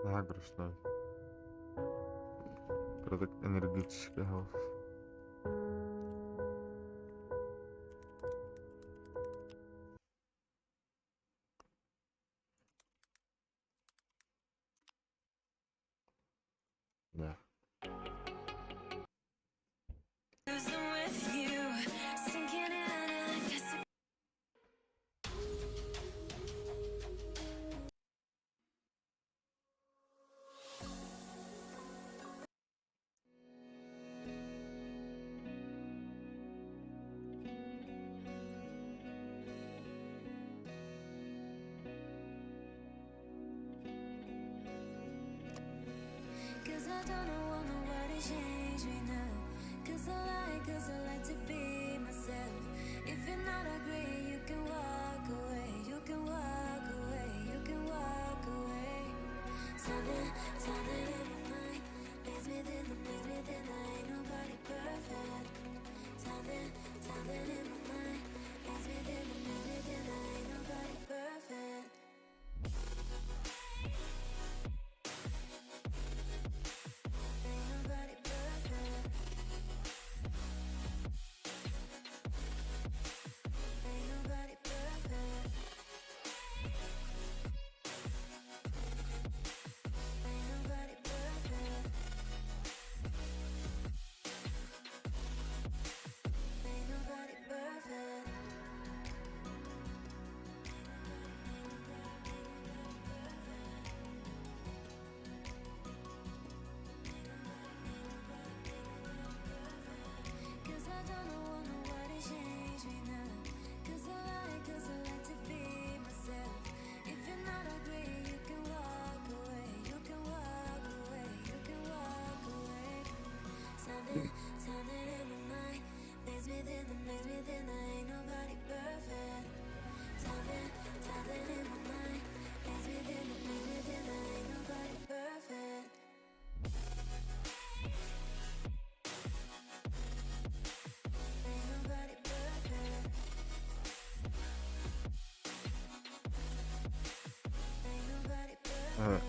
Наһаа грустнай. Кыратык энергетический хаос. Да.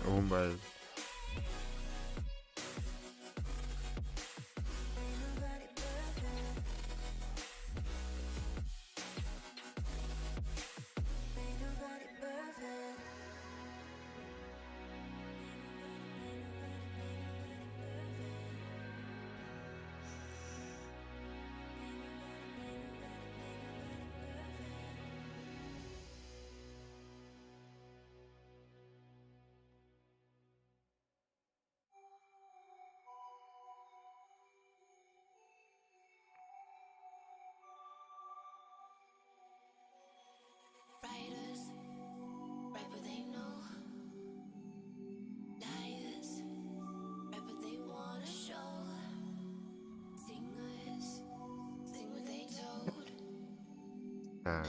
Уһун баҕайы. Аа.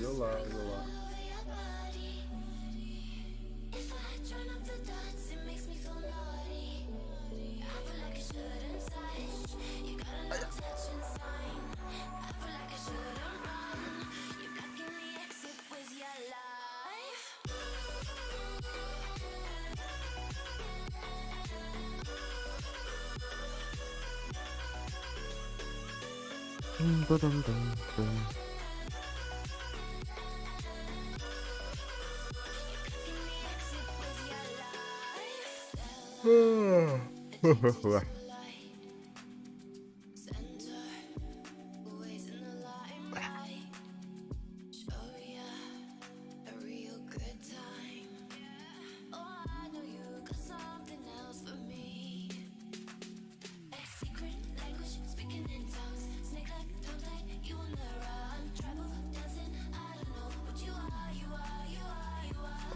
Йола, йола.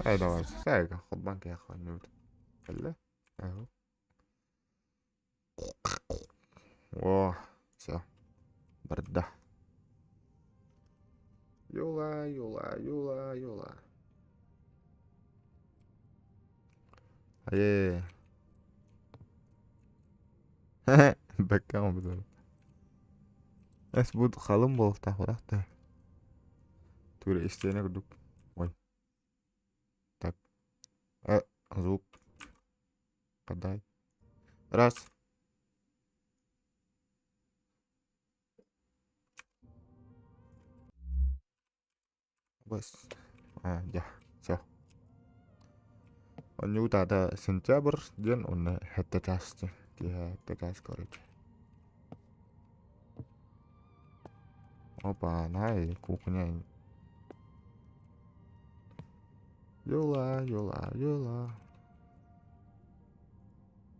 Эй, давай, сәйгэ холбоон киһиэхэ оонньуубут. Кэллэ? Аһы. О, все, барда. Юла, юла, юла, юла. Айе. Бэккэ оҥорбут. Эс бу халыҥ буолуохтаах урах да. Тура истиэнэ курдук. Ой. Так. Э, звук. Подай. Раз. Бас. А, дьэ, все. Онньугут аата сентябрь диэн уонна сэттэ чаас диэн. Киэһэ сэттэ чаас короче. Опа, най, кухня. Юла, юла, юла.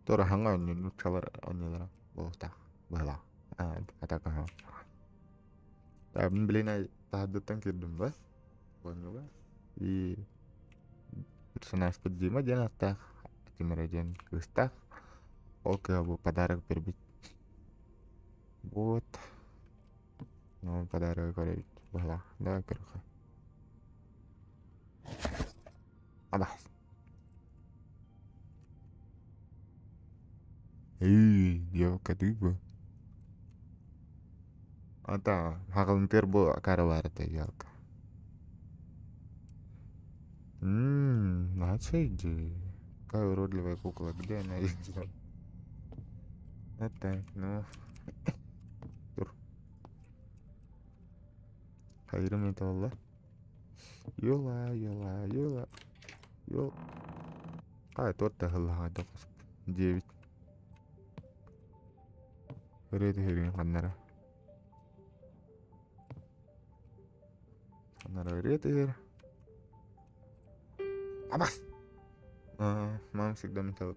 Тура хаҥа онньу нууччалар онньулара буолуохтаах быһалаах. Атака Блин, таһырдыттан киирдим да оонньууга. И персонажпыт Дима диэн ааттаах, Тимирэ диэн кыыстаах. Ол кыыһа бу подарок биэрбит. Вот. Ну, подарок көрөбүт быһалаах. Давай көрүөххэ. Абас. Эй, девка дыбы. Ата, хаҕылынтыар бу акаары баар этэ елка. Ммм, иди. Какая уродливая кукла, где она идет? Это, ну... Тур. Хайырым это олла. Юла, юла, юла. Юл. А, туох да ыһыллаҕа диэбит. Ырыа түһэрин ханнара. Ханнара ырыа түһэр. Абас! А, мама всегда мечтала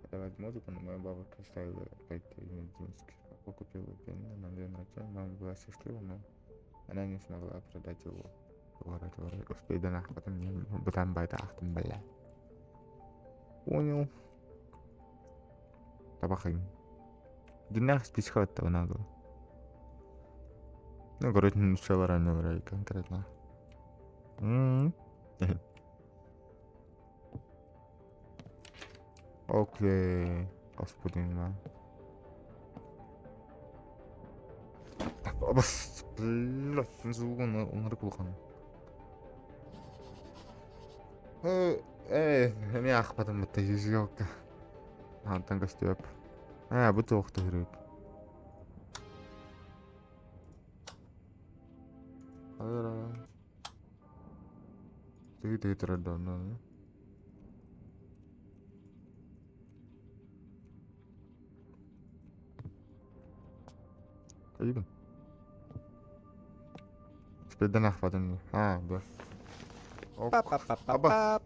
продавать музыку, но моя бабушка ставила пойти в медицинский. Папа купил пианино на день рождения, мама была счастлива, но она не смогла продать его. Успейдан аахпатым бытаан байда аахтым бля. Понял. Табахын. Дьиннээх спичка баттаҕына дуо? Ну, короче, нууччалар аннылара конкретно. М Окей, господин Абас, блядь, звугун оннук улахан. Э, эмиэ аахпатым бытта ёлка. Антон көстүөп. Аа, бу туох түһүрүк. Тыгы-тыгы турар да онно. Айыбын. Спидden аахпатым. Аа, бу. Аба.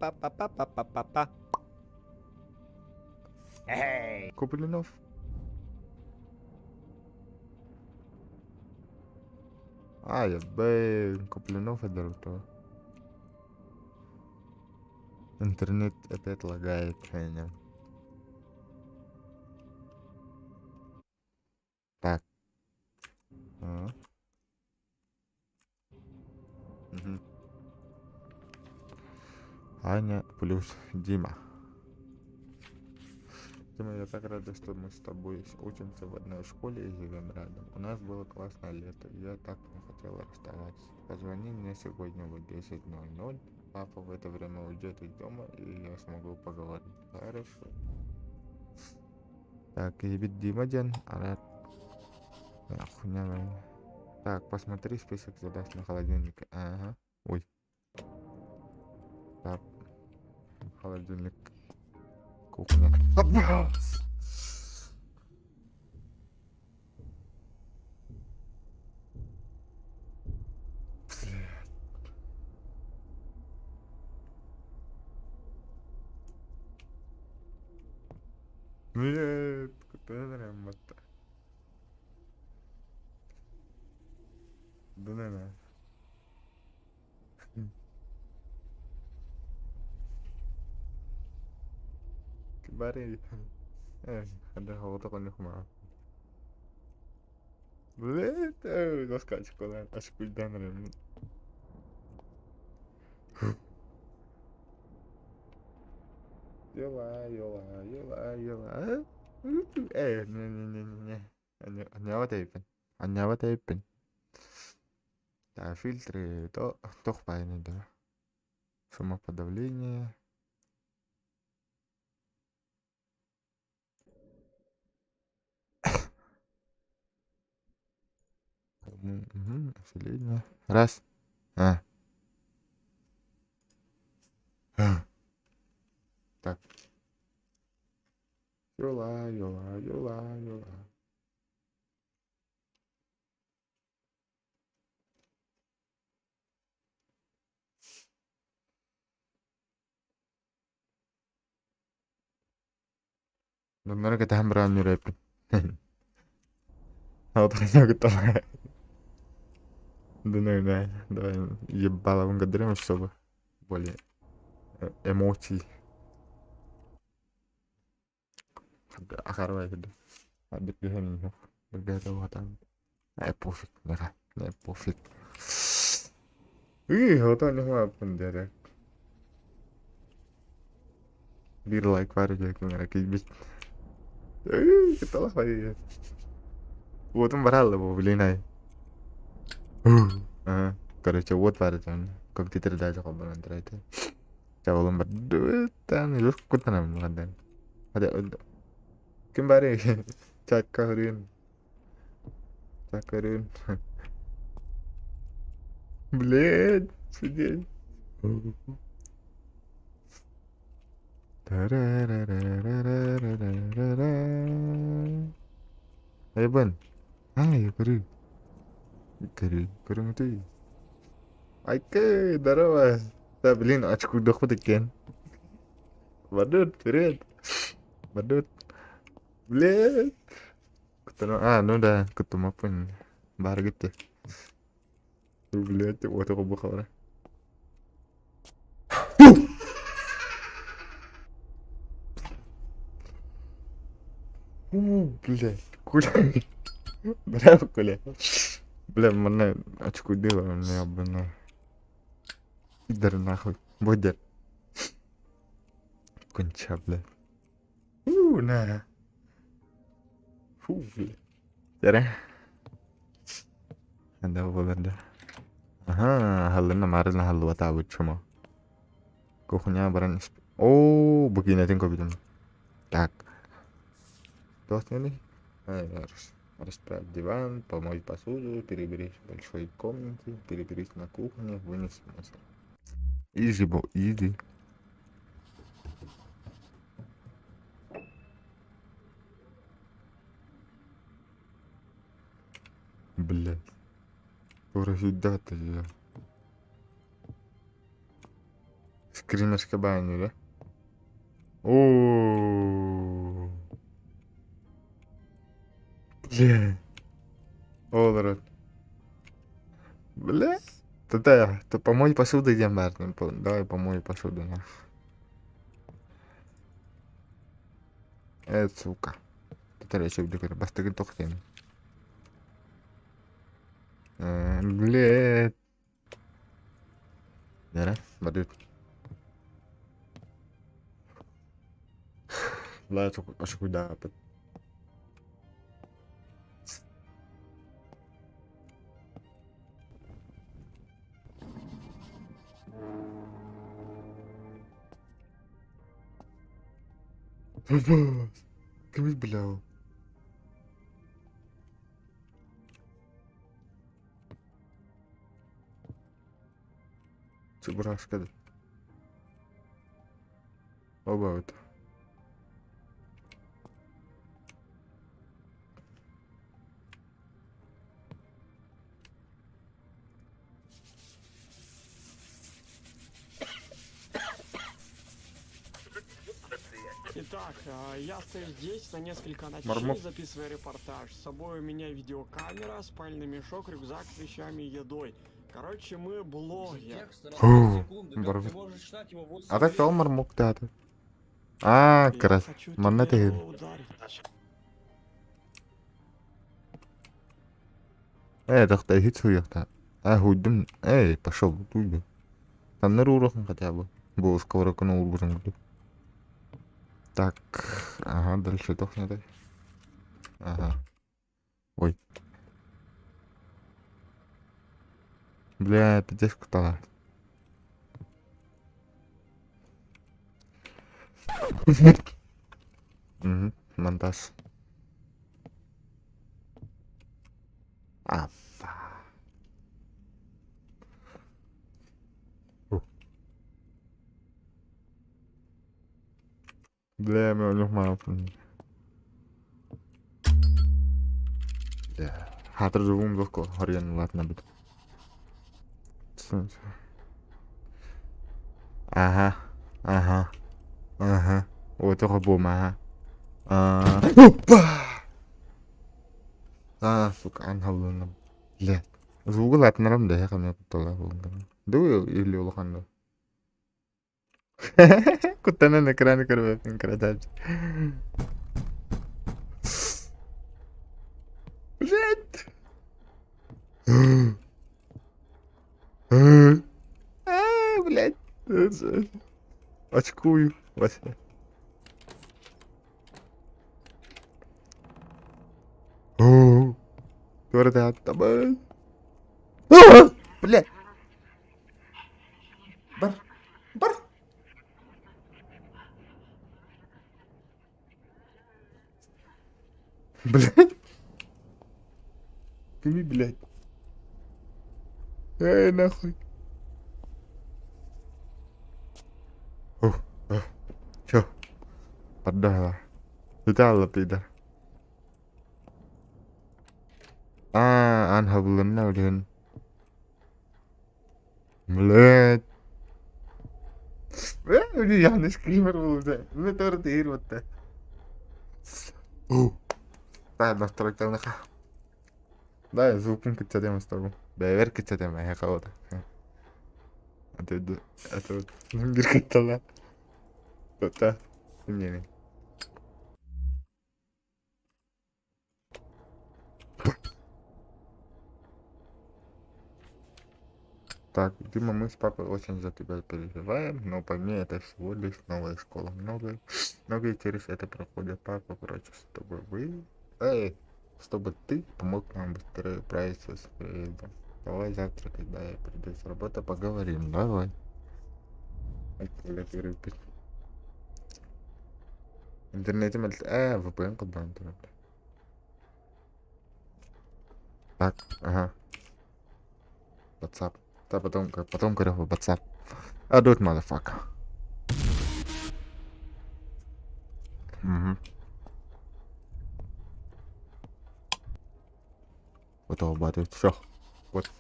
Копылинов. А, я б Копылинов это Интернет опять лагает, меня. Так. А. Мгм. Аня плюс Дима. Дима, я так рада, что мы с тобой учимся в одной школе и живем рядом. У нас было классное лето, я так не хотела расставаться. Позвони мне сегодня в 10:00. Папа в это время уйдет из дома, и я смогу поговорить. Хорошо. Так, киһибит Дима диэн, ара. Хуйня. Так, посмотри список задач на холодильнике. Ага. Ой. Так. Холодильник. Кухня. Блядь, куда прям вот так. Да-да-да. Bari. Блядь, доскачку, аж кульдан. Йола, йола, йола, йола. Э, не-не-не-не. Анньаабат эбиппин. Анньаабат эбиппин. Так, фильтры, то, туох баайыный да. Шумоподавление. Угу, усиление. Раз. А. Так. Йола, йола, йола, йола. Доннору кэтэһэн баран үрэппин. Давай, давай ебаловым гадрем, чтобы более эмоций. Ахарвай кыды. Биргеһэн биргеһэ уһатан. Э пофиг, нера, не пофиг. Ии, хотон хуаппын дere. Биир лайк баар дьэ киирбит. Ии, кыталах бай. Уотун баралла бу, блин ай. Ага, короче, уот баар этэн. Компьютер даже холбонон турар этэ. Чабылым бар. Тан илус кутанам хадан. Хада ким бары чакка хөрүн. Чакка хөрүн. Блин, сидеть. Айбан. Ай, көрү. Көрү, көрүҥүтүй. Айкы, здорово. Да, блин, очкуйдахпыт иккиэн. Бадут, привет. Бадут. Блин. А, ну да, куттамаппын. Баар гитте. Блядь, вот его бухала. У, блядь, куля. Бля, куля. Бля, манна очкуйдыла, меня, блин. Пидор нахуй. Бодер. Конча, бля. У, на. Фу, бля. Дere. Ханда буолар Аха, халлына марына халлуатаабыт чума. Кухня баран Оо, бу киинэтин көрбүтүм. Так. Туох диэний? Расправь диван, помой посуду, переберись в большой комнате, переберись на кухне, вынеси мусор. Изи, бо, изи. Блядь. Тура сюда-то я. Скримерская баня, да? О, Бля. Олорор. Бля. Тогда то помой посуду идем, Мартин. Давай помой посуду, нах. Э, сука. Татар өчөбү бастыгын тохтен. Блядь. Нера, бадут. Бля, очкуйдаапыт. Кимит бля. Чебурашка да. Оба это. Итак, я стою здесь на несколько ночей, Мармок. записывая репортаж. С собой у меня видеокамера, спальный мешок, рюкзак с вещами и едой. Короче, мы блогер. Текст на Фу, секунды, как барбит. ты можешь читать его 8 А так лет? тоҕо мармоктаата? Аа, Я кыра. хочу Манна тебя тэһин. ударить. Ээ, тохто иһит суруйуохтаах. Аа, һууйдум. Эй, пошел, туй Таннар ууруохун хотя бы. Бу сковородканы уурбутун курдук. Так, ага, дальше туох надо? Ага. Ой. Бля, пиздец кутала. Мгм, монтаж. Апа. Бля, мен ойнохмааппын. Бля, хатыр жугум лохко хорьян ладно бит. Ага, ага, ага. Ой, тоҕо буомаха. Аа. Опа! Аа, сука, анхалланным. Бля. Звугу латынарам да, хамна куттала буолган. Ду или улахан да. Куттанан экраны көрбөппүн красавчик. Блядь! Аа, блядь. Очкую, Вася. Оо. Туора Блядь. Бар. Бар. Блядь. Кими, блядь. Эй, нахуй. О, о, чё? Поддала. Видала, пидар. Аа, анхабылынна билигин. Блядь. Яны скример буолбута. Мин тоҕо тиһир батта. Настройкалаха. Да, звукун кыччатыам устарбын. Бэйэбэр кыччатыам эһиэхэ буолта. А то бир кыттала. Тута. Имнени. Так, Дима, мы с папой очень за тебя переживаем, но пойми, это всего лишь новая школа. Многие, многие через это проходят. Папа просит, чтобы вы... Эй, чтобы ты помог нам быстрее справиться с переездом. Давай завтра, когда я приду с работы, поговорим. Давай. Интернете VPN куда интернет. Так, ага. WhatsApp. Да, потом, потом говорю WhatsApp. I do it, motherfucker. Угу. Вот, все. Вот.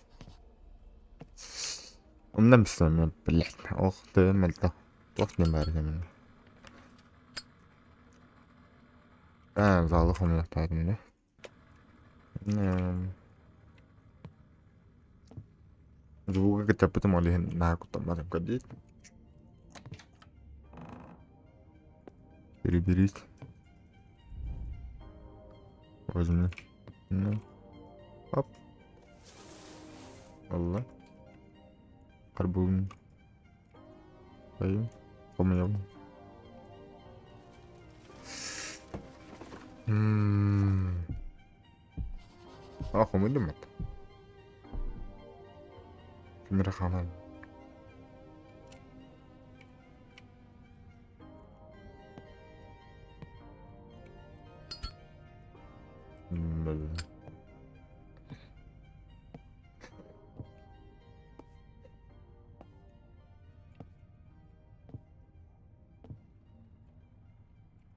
Умнам блядь. Ох, ты мальта. Туох не баар кэмин. Аа, залы хомуйахтаатым да. Звуга кыччаппытым ол иһин наһаа куттамматым көрдүгүт. Переберись. Возьми. Ну. Оп. Алла. Карбун. Пойдем. Хомуйабын. Аа, хомуйдум эт. Ким эрэ хааман. Бля.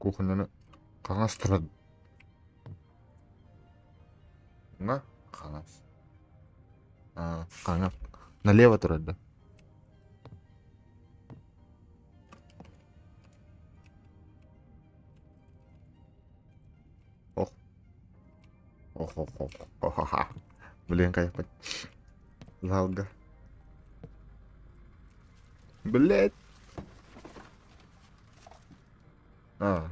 Кухняны хаҥас турар. Уҥа хаҥас. А, хаҥас. Налево турар да. Ох. Ох, ох, ох. Ох, Блин, кайф. Залга. Блять. А.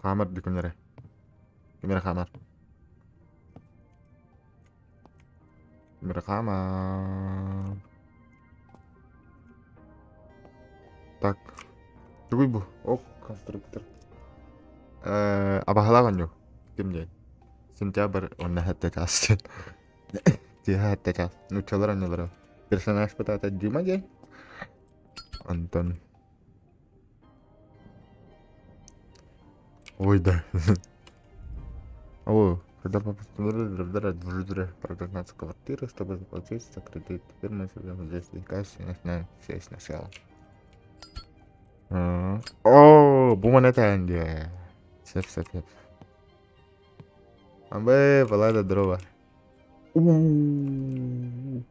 Хаамар дүкүннэрэ. Ким эрэ хаамар. Ким эрэ хаамар. Так. Тугуй бу? Ох, конструктор. Э, абаһалаах оонньуу. Ким диэн? Сентябрь уонна сэттэ чаас диэн. Тиһэ сэттэ чаас. Нууччалар оонньуулара. Персонаж пытаата Дима диэн. Онтон Ой, да. О, когда папа продать квартиру, чтобы заплатить за кредит. Теперь мы живем здесь и кассе, начинаем все сначала. О, бу маны этэн дии. Сөп, сөп, сөп. Абы, балада дрова. У-у-у.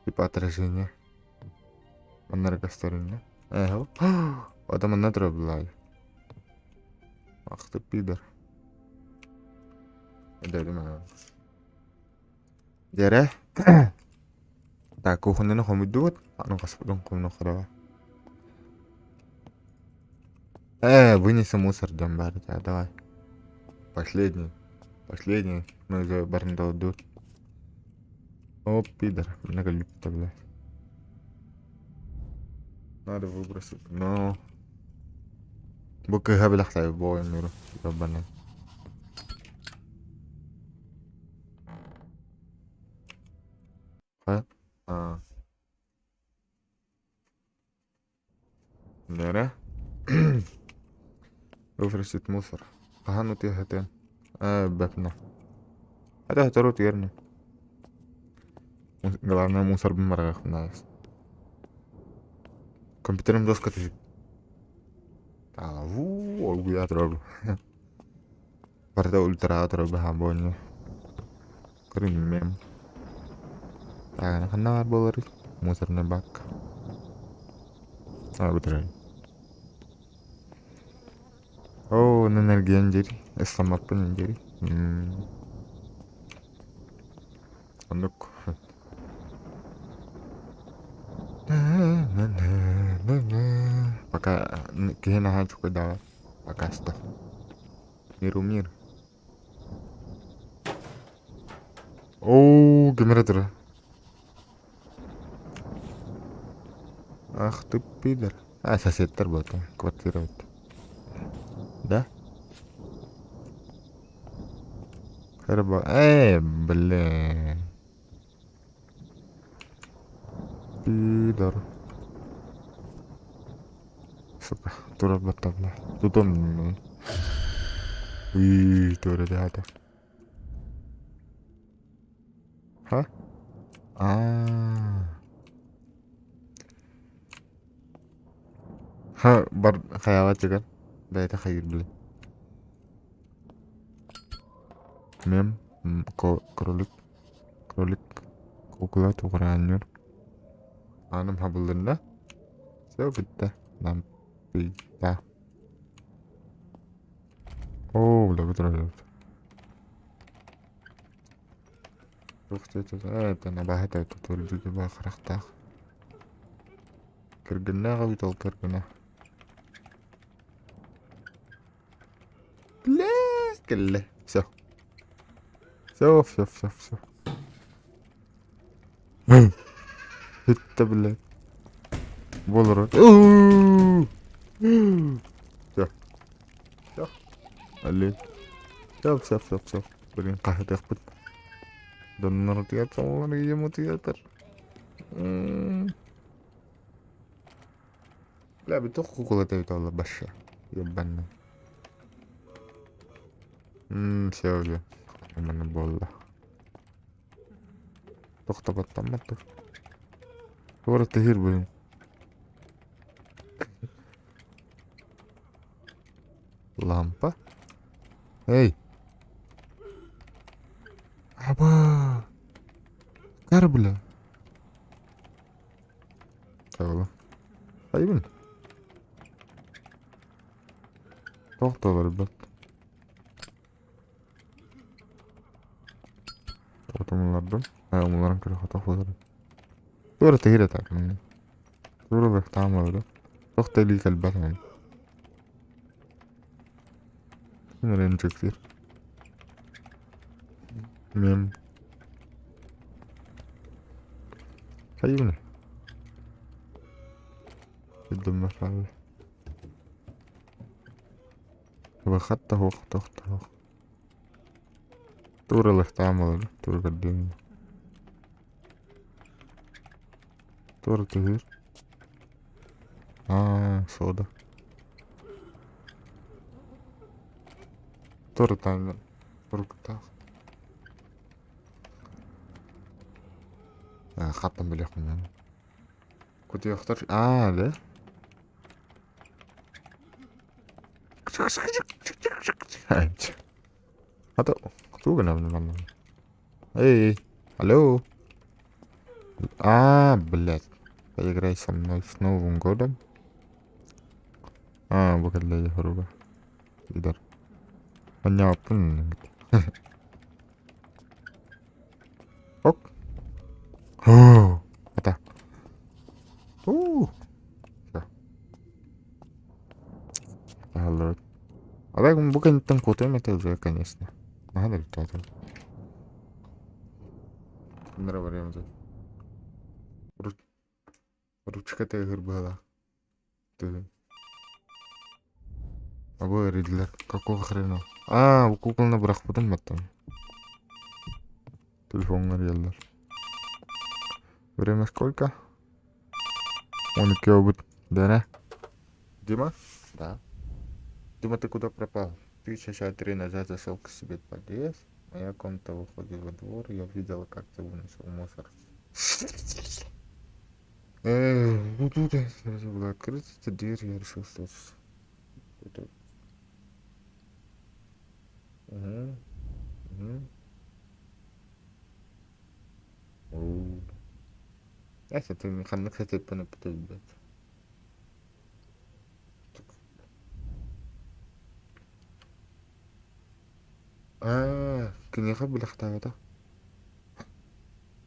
Типа отражение. Манна эрэ көстөрүннэ. Ээ, Ото манна турар былаай. Ах ты пидор. Дьэрэ. Так, кухняны хомуйдубут. Аны хаспытын хомунуохха Э, вынеси мусор дьон баар этэ, давай. Последний. Последний. Мы уже баран долдуут. О, пидор. Много липта, блядь. Надо выбросить. Но... Бу кыыһа билэхтэй бу ойнууру. Ёбаный. Ха? А. Нэрэ. Выбросить мусор. Хаһан утуйа Ээ, бэпнэ. Это сотору утуйар Главное мусорбын барыахпын Компьютерым доска түһүт. Уу, турар. Барыта ультраҕа турар баһаам буолньу. Көрүнүмүөм. Таагына ханна баар буоларый? Мусорный бак. А, бутырай. Оо, онон эргийэн диэри, ыстаммаппын диэри. Оннук. Пока киһи наһаа чукуйдаабат. Пока что. Миру мир. Оо, ким эрэ турар. Ах ты пидор. А, соседтар буолта, квартира эбит. Да? Хэрба. Э, блин. Пидор. Сука, турар баттабла. Тутум. Уй, туора дата. Ха? Аа. Ха, бар хайаҕа чыгар. Бэйэтэ хайыыр блин. Мем, кролик, кролик, кукла тугураанньур. Ааным хабыллынна. Все бүттэ. Нам пизда. Оо, бля, бүтүрэ Абааһы тутуурдуу харахтаах. Кэргэннээх эбит ол кэргэнэ. Бля, кэллэ. Все. Все, все, все, все. Бүттэ, блядь. Буолар. Все. Все. Алле. Все, все, все, все. Блин, хаһытыахпыт. Доннор утуйар, ийэм утуйар. Бля, биток кукула эбит ол баша. Ебаный. Все уже. Манна буолла. Тохтоботтоммот дуо? Туора тыһыыр быһыым. Лампа? Эй! Аба! Кар бля. Таҕыла. Айбын. Туох да олорбот. Отумулардым. Умуларым көрө хотох болар. Туора тыһыр этак. Туора бэхтаам олору. Туох да илии кэлбэт онон. Ким чөктүүр. Мем. Хайыбын. Өйдөммөр хаалла. Хат да суох, туох да суох. Тугу ылыахтаах буолар, тугу көрдүөм. Туора түһүүр. Аа, сода. Туора тааннар уруктаах. Хаттан билиэхпин Кутуйахтар аа да? Хата тугу гынабын манна? Эй, алло. А, блядь. Поиграй со мной с Новым годом. А, бу кэллэ хоруга. Идар. Понятно. Ок. О, это. У. Всё. Алло. А так бу кэнниттэн куотуом этэ уже, конечно. Наһаа да бүттэ Нара барыам дуу. Ручка тыаһыыр быһыылаах. Тыһын. Абы эрийдилэр. Какого хрена? Аа, бу кукланы бырахпытым баттан. Телефоҥҥа эрийэллэр. Время сколько? 12 обыт. Дэнэ. Дима? Да. Дима, ты куда пропал? Ты часа три назад зашел к себе в подъезд. Моя комната выходит во двор. Я видела, как ты выносил мусор. Вот тут сразу была открыта эта дверь, я решил, что это... Угу. Угу. Оу. Это ханнык сатыппын блядь. Аа, киниэхэ билэхтээбэтэх.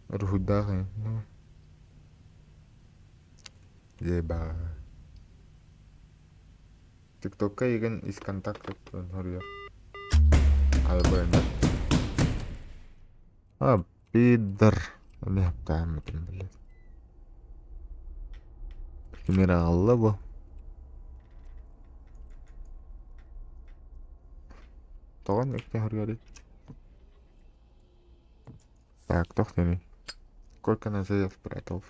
Уруһуйдаах ини. Еба. Тиктокка игин из контактов хоруйар. Айбайна. А, пидор. Эмиэ хаптааммытым, блядь. Кимир аҕалла бу. Тоҕо икки хоруйарый? Так, туох диэний? Сколько ножей я спрятал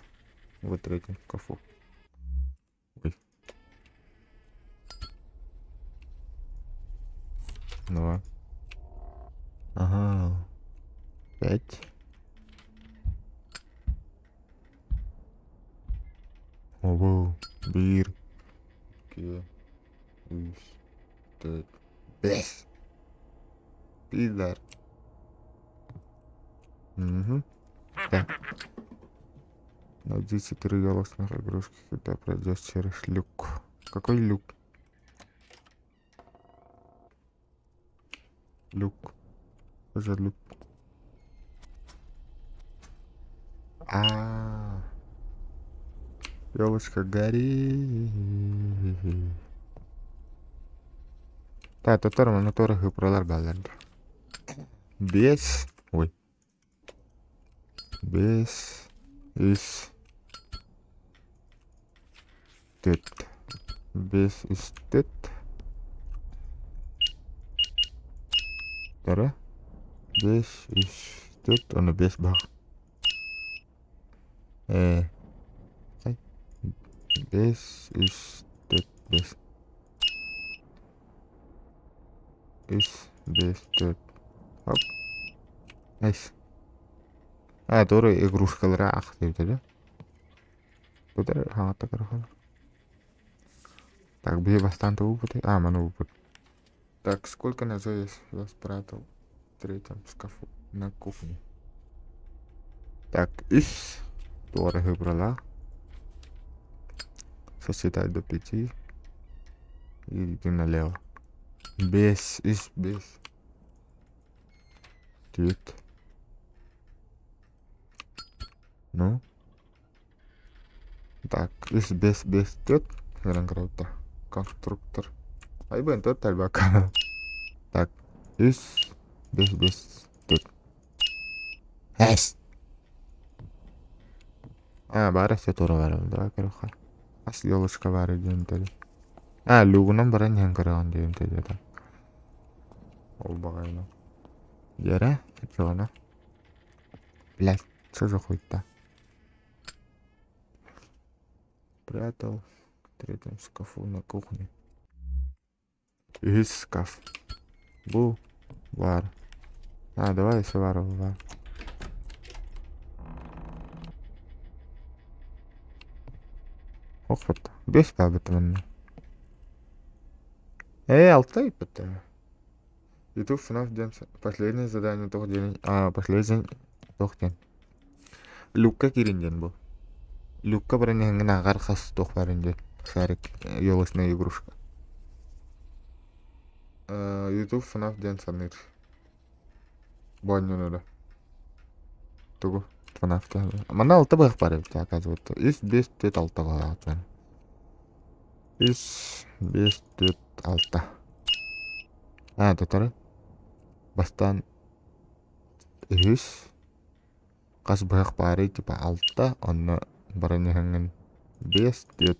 в третьем шкафу? Ой. Два. Ага. Пять. Ого. Биир. Икки. Үс. Түөрт. Бэс. Пидор. Угу. Да. Найди четыре голосных игрушки, когда пройдешь через люк. Какой люк? Люк. Что за люк? А, -а, -а. Елочка, гори. Та, татар моторы пролар баллар. Биэс, ой. Биэс, үс, түөрт. Биэс, үс, түөрт. Тара. Биэс, үс, түөрт, уонна биэс баһах. Ээ. Биэс, үс, түөрт, биэс. Үс. Биэс, түөрт. Оп. Эс. А, туора игрушкалара ах диэбитэ да? Тутар хаҥатта көрөхөн. Так, биһи бастаан тугу укпутуй? А, маны укпут. Так, сколько ножей я спрятал в третьем шкафу на кухне? Так, үс туора выбрала. Сосчитай до пяти. И иди налево. Биэс, үс, биэс. Түөрт. Ну? Так, үс, биэс, биэс, түөрт. Көрөн көрөбүт Конструктор. Айбын түөрт альбака. Так, үс, биэс, биэс, түөрт. Эс! А, баар өссө тура барабын. Давай көрүөххэ. Хас елочка баар диэн тэли. А, люгунан баран иһэн көрөҕүн диэн тэли. Ол баҕайыны. Дьэрэ, чоҕуна. Блядь, что за хуйта? Прятал в третьем шкафу на кухне. Үһүс шкаф. Бу бар. А, давай еще бар, бар. Охот. Бес бабыт манна. Эй, алта ыйпыт. YouTube FNAF диэн последнее задание туох диэн а последний туох диэн Люкка киирин диэн бу. Люкка баран иһэҥҥин ааҕар хас туох барын диэн шарик елочная игрушка. YouTube FNAF диэн саныыр. Бонньонура. Тугу? FNAF диэн. Манна алта быһах бар эбит оказывается. Үс, биэс, түөрт, алта быһах. Үс, биэс, түөрт, алта. Аа, татары. Бастаан үһүс хас быһах баарый типа алта, онно баран иһэҥҥин биэс, түөрт.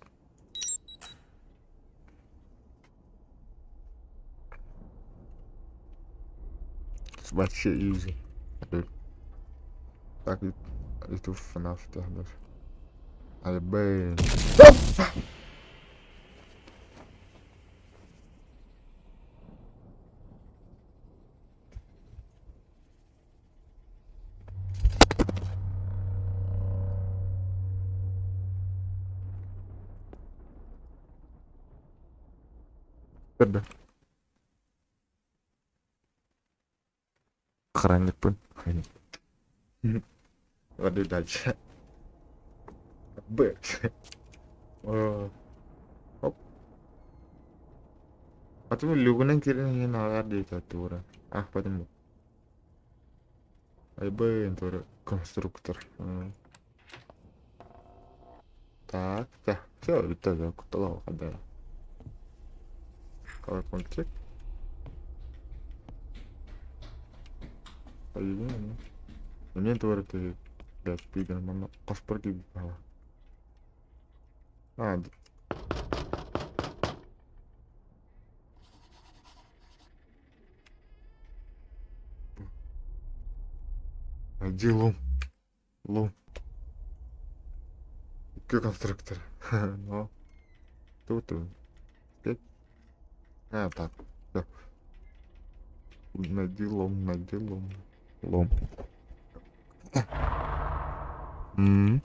Вообще easy. Так, YouTube FNAF диэн. Айбэй. Көрдө. Охранникпын. Воды дальше. Б. Оп. Потом люгунан киирэн иһин ааҕар диэтэ туора. Аахпатым бу. Айбын туора конструктор. Так, так. Все, бүттэ да кутталаах да. Колокольчик. Айбын. Эмиэ туора түһү. Блядь, пидор, манна хоспор киирбит баҕа. А, Найди лом. Лом. Икки конструктор. Но. Тут. Пять. А, так. Все. Найди лом, найди лом. Лом. М.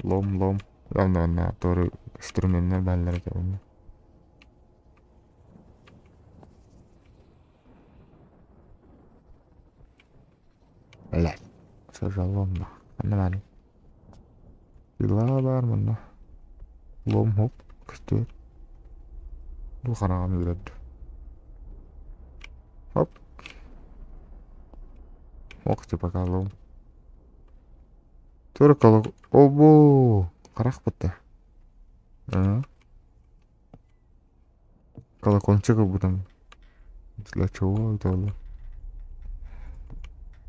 Лом, лом. Онно, онно, торы инструменнар бааллар этэ онно. Блядь, сожаломно. Ханна баарый? Пила баар манна. Лом хоп, көстүөр. Бу хараҕым үөрэрдэ. Хоп. Ох, типа лом. Только Обо! Харах бытта. А? Колокольчик ылбытым. Для чего это было?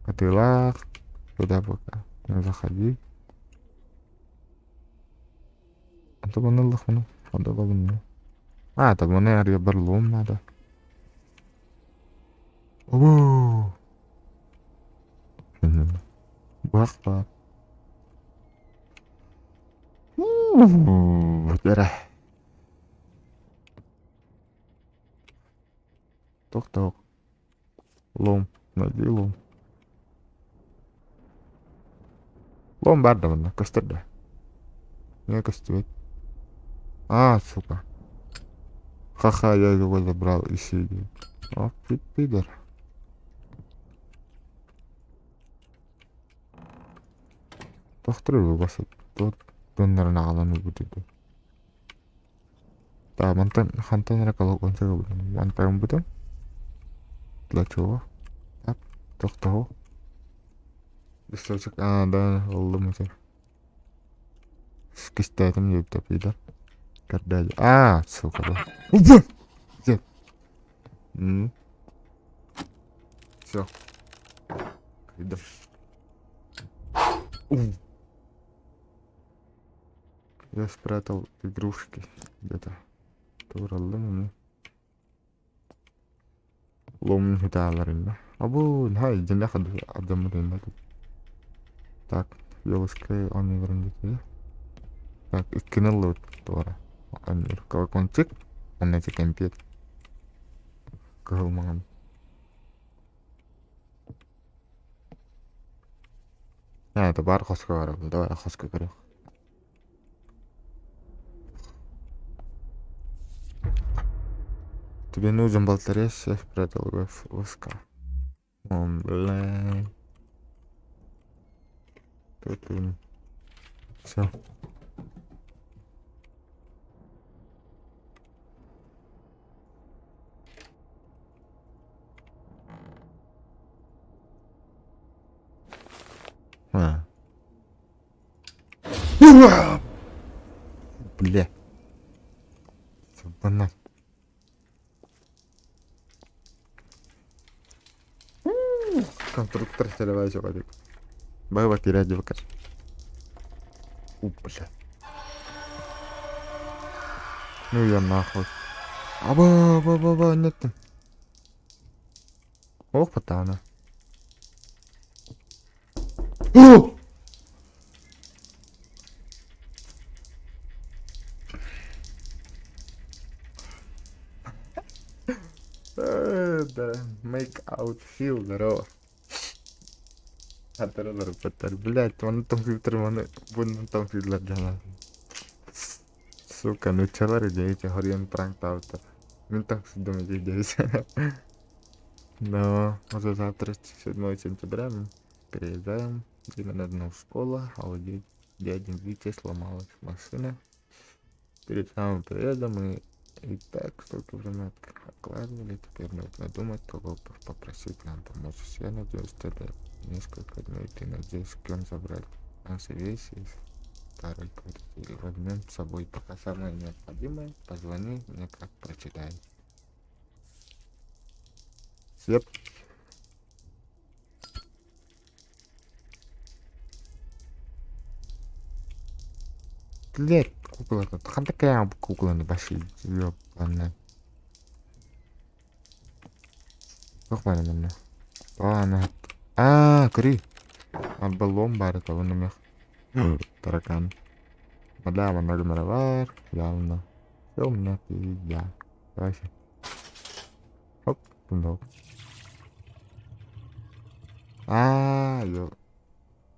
Атыылаах. Туда пока. Не заходи. Онто манна ыллахпына. Онто ылабын. А, так маны арыйарбар лом надо. Обо! Быһах баар. Эрэ. Тохтоо. Лом. Найди лом. Лом баар да манна, көстөр да? Не көстүбэт. А, сука. Ха-ха, я его забрал и сидел. Ах ты пидор. Тохтор бас доннорун аҕалан ылбыт үһү. Да, мантан хантан эрэ колокольчик ылбытым. Мантан ылбытым. Для чего? Так, тохтоо. Листочек, а, да, ыллым уже. Кистээтим диэбитэ пидор. Көрдөөдү. А, сука, да. Уб! Где? Все. Иду. Я спрятал игрушки где-то. Туураллым ему. Лом хитааларынна. Абу, хай, дьиннэх адаммытынна. Так, елочка оонньууларын диэки. Так, иккини ыллыбыт туора. Оонньуур колокольчик, уонна ити кэмпиэт. Кыһыл маҥан. А, это бар хоско барабын. Давай хоско көрүөх. Тебе нужен болторез, я спрятал его в СК. Он, бля. Тут он. Все. А. Бля. Банан. Конструктор целевая человек. Баба кирядилка. У, бля. Ну я нахуй. Аба, аба, аба, аба, нет. Ох, патана. О! Да, make out feel, здорово. Хатыралар баттар, блядь, оны компьютер маны буну компьютер дьана. Сука, нучалар идеете, хориен пранк таутар. Мен так думаю, здесь. Но уже завтра, 7 сентября, мы переезжаем. Именно одну школу, а у дяди Вити сломалась машина. Перед самым приездом мы и так столько времени откладывали, теперь нужно думать, кого попросить нам помочь. Я надеюсь, тогда несколько дней ты надеюсь, с кем забрать наши вещи из старой квартиры. Возьмем с собой пока самое необходимое. Позвони мне, как прочитай. Свет. Блять, кукла тут. Хан такая кукла не баши. Ёбаная. Туох баар манна? Аа, аа, көрүй. Баллон баар этэ, уонна мэх таракан. Да, манна гынара баар, явно. Всё у меня пизда. Давай Хоп, сундук. Аа, ё.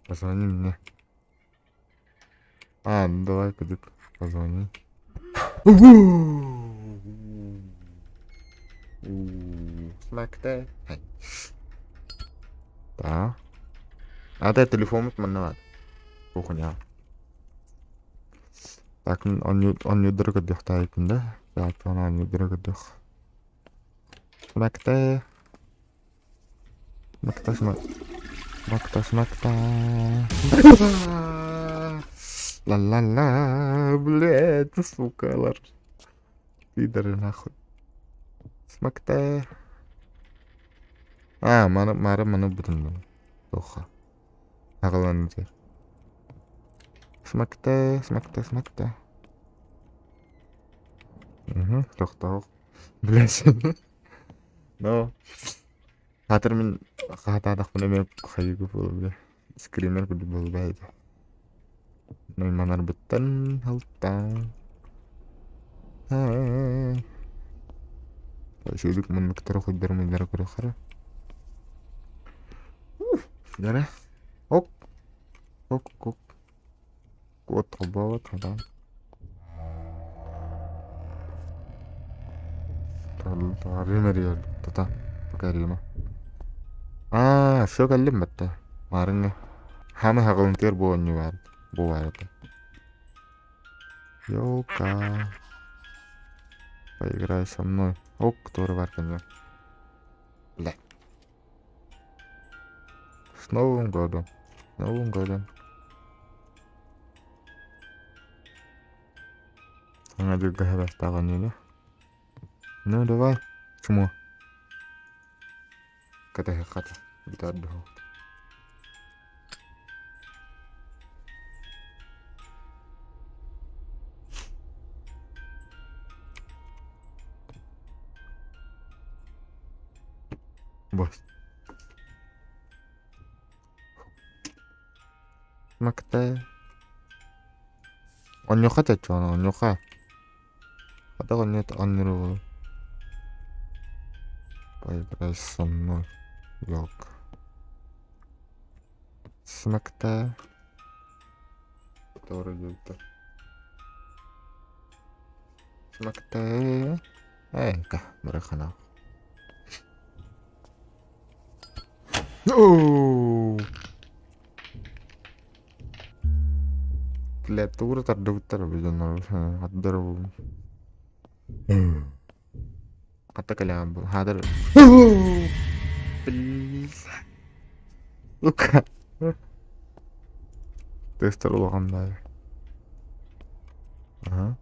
Позвони мне. А, ну давай, кадык, позвони. Смакте. Да. А это телефон манна кухня. Так, оонньуурдары көрдүөхтээбиппин да. Так, оонньуурдары көрдүөх. Смакте. Смакта, смак. Смакта, смакта. Ла-ла-ла, блядь, сука, Пидоры нахуй. Смакта. А, маны, мары маны бутын. Тоха. Аҕалан Смакта, смакта, смакта. Угу, тохтоох. Блядь. Но. Хатыр мин хаатаатахпына эмиэ хайыгы буолуо бile. Скример курдук буолбат этэ. Найманарбыттан алтаан. Үчүгэйдик муннуктары хойдор мыйдара көрүөххэ. Дара. Оп. Ок, ок. Кот холбообот хатаан. Таарыым эрийэр тата пока эрийимэ. Аа, все кэллим батта. Маарыҥҥа. Хаамы хаҕылынтыар бу оонньуу баар. Бу баар этэ. Ёлка. Поиграй со мной. Ок, туора бар кэннэ. Бля. С Новым годом. С Новым годом. Саҥа дьылга хэбэхтээх оонньууну. Ну, давай. Чмо. Кэтэһиэххэ бүтэр дуу. Бос. Макта. Онньуха тэччи онньуха. Хата онньут онньуру Поиграй со мной, елка. Смакта. Который юлта. Смакта. Эй,-ка, барахана. Оу! Клавиатура тардыбыттар быдан хаддар хата кэлэҕин бу хаадыр Лука Тестер улахан баайы Ага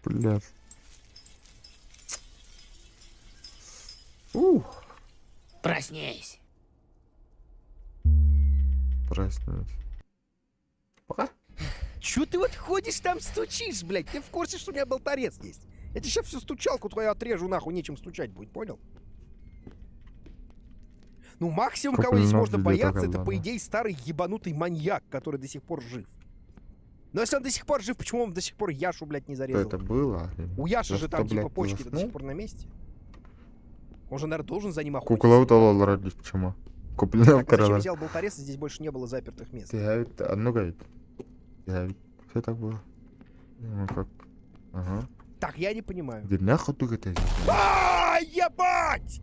Блядь. Ух. Проснись. Проснись. Пока. Чё ты вот ходишь там стучишь, блядь? Ты в курсе, что у меня болторез есть? Я тебе сейчас всю стучалку твою отрежу, нахуй, нечем стучать будет, понял? Ну, максимум, кого здесь Куплинов можно ведет бояться, это, по Орлана. идее, старый ебанутый маньяк, который до сих пор жив. Но если он до сих пор жив, почему он до сих пор Яшу, блядь, не Что зарезал? это было? У Яши За же что, там, типа, блядь, почки до сих заснул? пор на месте. Он же, наверное, должен за ним охотиться. Куколов доллар чему? Куплинов Так, а зачем каралар. взял болторез, и здесь больше не было запертых мест? Тиһэбит оннук эбит. Тиһэбит. Все так было. Ну как. Ага. Так, я не понимаю. Где нахуй ты это? А, ебать!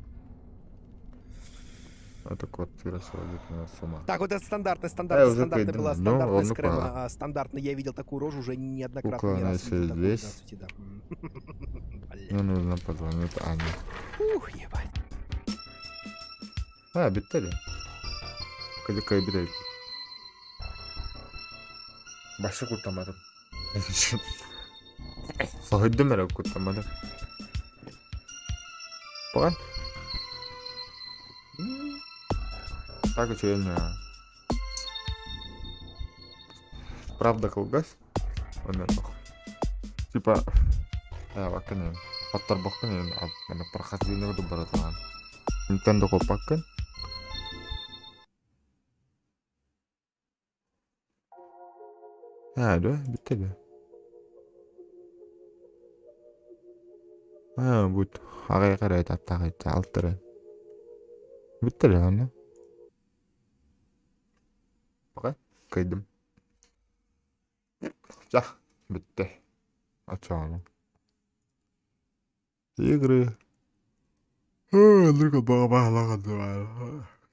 Это квартира сводит меня с ума. Так, вот это стандартная, стандартная, уже стандартная кайдым. была, Ну, стандартная ладно, с Крыма. пора. А, стандартно, я видел такую рожу уже неоднократно, Кукла, не она раз еще видел такую. здесь. Здравствуйте, да. Бля. Мне нужно позвонить Ане. Ух, ебать. А, бүттэ Кадыкай бүтэ. Башы куттамадым. Соһуйдум эрэ куттамадым. Пока. Так үчүгэй Правда кылгас. Онно Типа баккын хотторбоккун аны прохождение баратаҕын. Nintendo куоппаккын. Аа дуо бүттэ дуо? Аа бут аҕай эрэ таптаах алтара. Бүттэ да онно. Пока кыайдым. Чэ бүттэ. Оччоҕуна. Игры.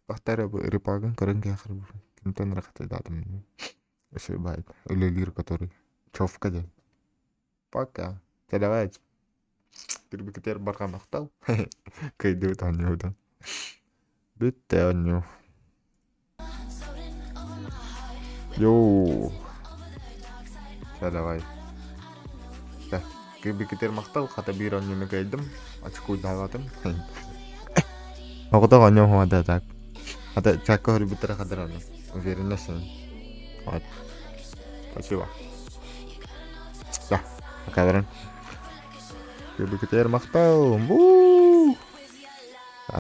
Тахтара репагын көрөн киһи кимтэн эрэ хатыйдаатым. Ошибает. Үлэлиир который. Човка диэн. Пока. Чэ давай. Кирбикитер барҕа махтал. Кыайдыбыт оонньуубутун. Бүттэ оонньуу. Йоу. Чэ давай. Чэ. Кирбикитер махтал. Хата биир оонньууну кыайдым. Очкуйдаабатым. Оҕото оонньуу хуада так. Хата чакка хөрбүттэрэ хадыраны. Уверена син. Вот. Спасибо. Да, пока баран. Кирбикитер махтал. Бу.